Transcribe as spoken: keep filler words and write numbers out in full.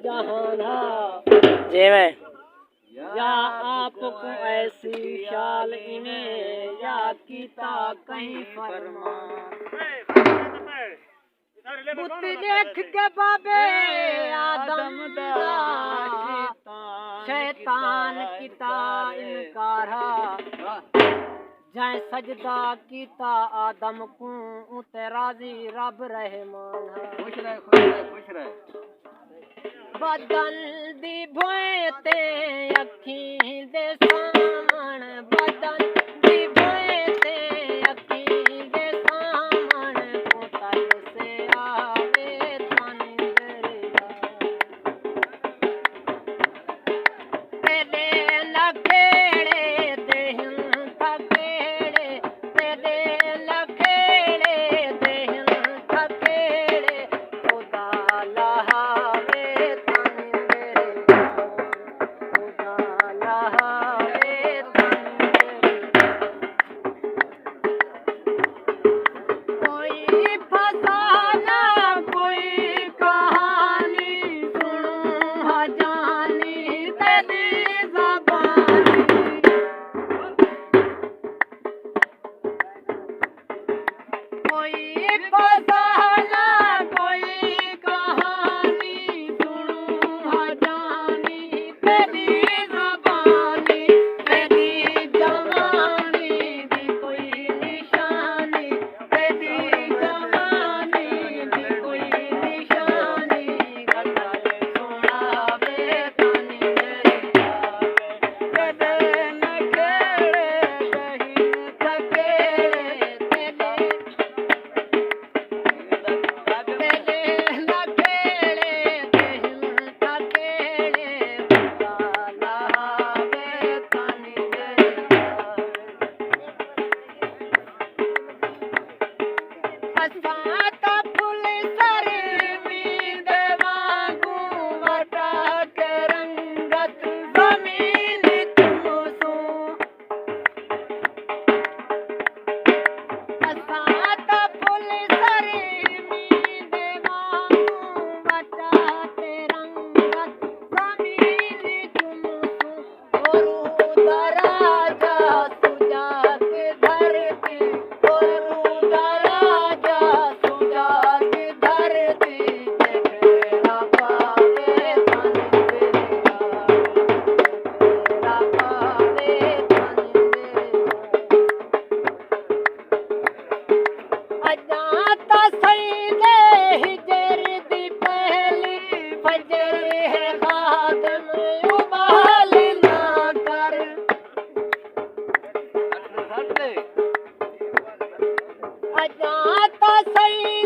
جہان ہا۔ جیویں۔ یا آپ کوں ایسی شال ایویں یا کیتا کہیں فرمان۔ بت ݙیکھ کے بابے آدم دا شیطان کیتا انکار ہا۔ جئیں سجدہ کیتا آدم کوں، اتے راضی رب رحمان ہا۔ خوش رہ، خوش رہ، خوش رہ۔ بدن دی بھوئیں تے اکھیں دے سامݨ، بدن دی بھوئیں تے اکھیں دے سامݨ، پوتل سے آوے تن دریا۔ تیݙے لکھیڑے دے ہن تھکیڑے، تیݙے لکھیڑے دے ہن تھکیڑے، خدا لہاوے تن میرے، خدا لہاوے تن میرے۔ کوئی فسانہ، کوئی کہانی، سݨوں ہا جانی تیݙی زبانی۔ کوئی فسانہ، کوئی کہانی، سݨوں ہا جانی تیݙی زبانی، تیݙی جوانی دی کوئی نشانی، تیݙی جوانی دی کوئی نشانی، غزل سݨاوے تن دریا۔ تیݙے نکھیڑے کہیں تھکیڑے، تیݙے اساں تاں پھل سر مینہ دے وانگوں وٹا کے رنگت زمین توں سوں۔ اساں تاں پھل سر مینہ دے وانگوں وٹا تے رنگت زمین توں سوں۔ او روح دا راجا سجاگ دھرتی، او روح دا راجا سجاگ دھرتی، تے پھیرا پاوے تن دریا، پھیرا پاوے تن دریا۔ اڄاں تاں سئیں دے ہجر دی پہلی فجر ہے، خادم اٻال نہ کر۔ اڄاں تاں سئیں